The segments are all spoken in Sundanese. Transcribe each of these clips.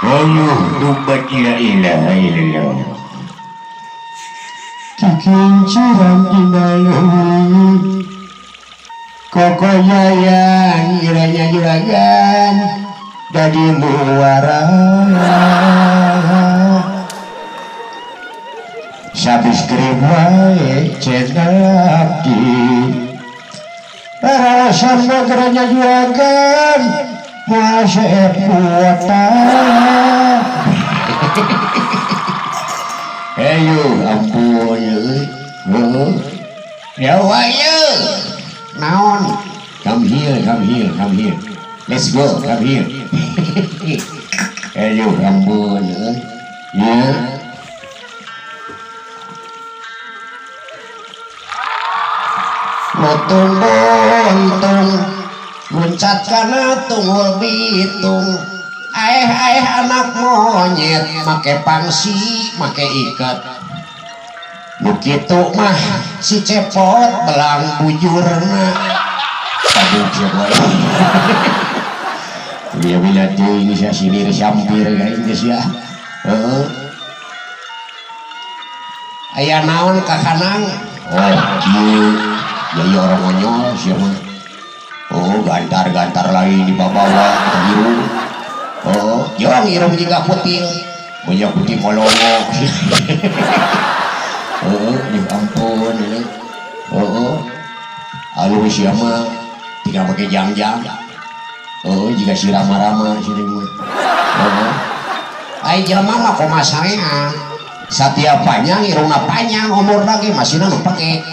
Ayo rubat la ilaha illallah. Kikinciran dina leuweung kokoyayan iranya juragan dadi muara. Subscribe wae channel abdi. Rarasan magernya juragan moal seep kuota. Ayo ampun euy. Heuh. Ya wae. Naon? Come here, come here, come here. Let's go, come here. Ayo ampun euy. Ya. Lutung buntung loncat kana tunggul bitung. Aeh-aeh anak monyet make pangsi make ikat. Nu kitu mah si cepot belang bujurna. Aduh cepot. Dia bila teuing sia sinir sampir ka geus ya. Heeh. Aya naon ka kanang? Oh, kieu. Ya ieu orang ngonyol sia mah. Oh, gantar-gantar lain dibawa ka irung. Oh, jong irung jiga kutil. Banyak putih molongok. Oh, ya ampun ini. Oh, alus sia mah tinggal pakai jang-jang. Oh, jika si rama-rama sini mah. Oh. Ai jelema mah kumaha sarean. Satiap panjang irungna panjang umurna ge masihna nu pake.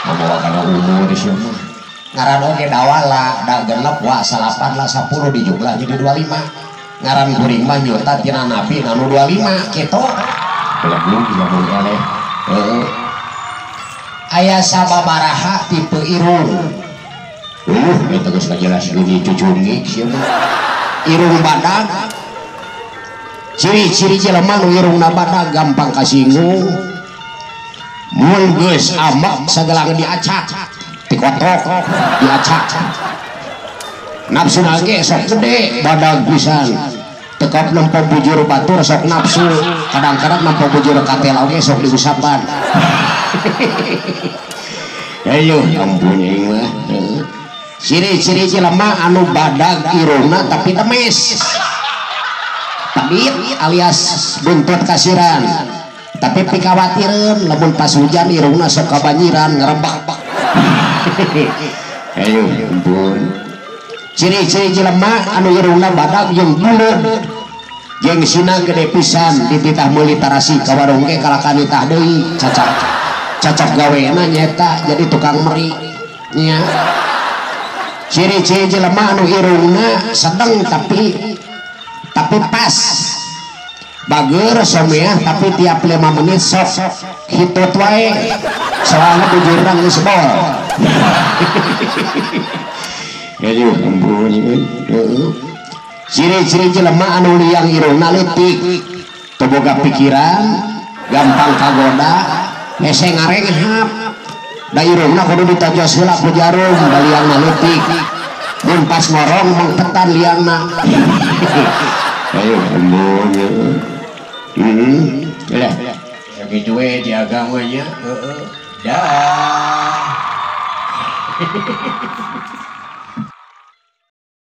Mawa kana umur sia mah. Ngaran oge dawala, da genep wa 8 lah 10 dijumlah jadi 25. Ngaran kuring mah nyurta tina nabi anu 25 kitu. Belum lamun eleh. Heeh. Aya sababaraha tipe irung. Eta geus kajelas geuning cucungik sia mah. Irung badag. Ciri-ciri jelema nu irungna badag gampang kasinggung. Mun geus amak sagelang diacak, dikotok, diacak. Nafsu ge sok gede, badag pisan. Tekap nempo bujur batur sok nafsu, kadang-kadang nempo bujur katel oge sok diusapan. Ayo ampun ieu mah. Ciri-ciri jelema anu badag irungna tapi temes. Pedit alias buntut kasiran. Tapi pikawatireun lamun pas hujan irungna sok kabanjiran ngerebak. Ayo ampun. Ciri-ciri jelema anu irungna badag jeung buleud. Gengsina gede pisan dititah meuli tarasi ka warung ge kalakan nitah deui cacak. Cacak gawena nyaeta jadi tukang meri nya. Ciri-ciri jelema anu irungna sedeng tapi pas. Bager someah tapi tiap 5 menit sok hitut wae soalna bujurna geus bol. Aduh ampun euy. Ciri-ciri jelema anu liang irungna leutik, teu boga pikiran, gampang kagoda, hese ngarenghap. Da irungna kudu ditojos heula ku jarum da liangna leutik. Mun pas ngorong mengpetan liangna. Ayo ampun euy. Lah, sakitu we di agamanya, heeh. Dah.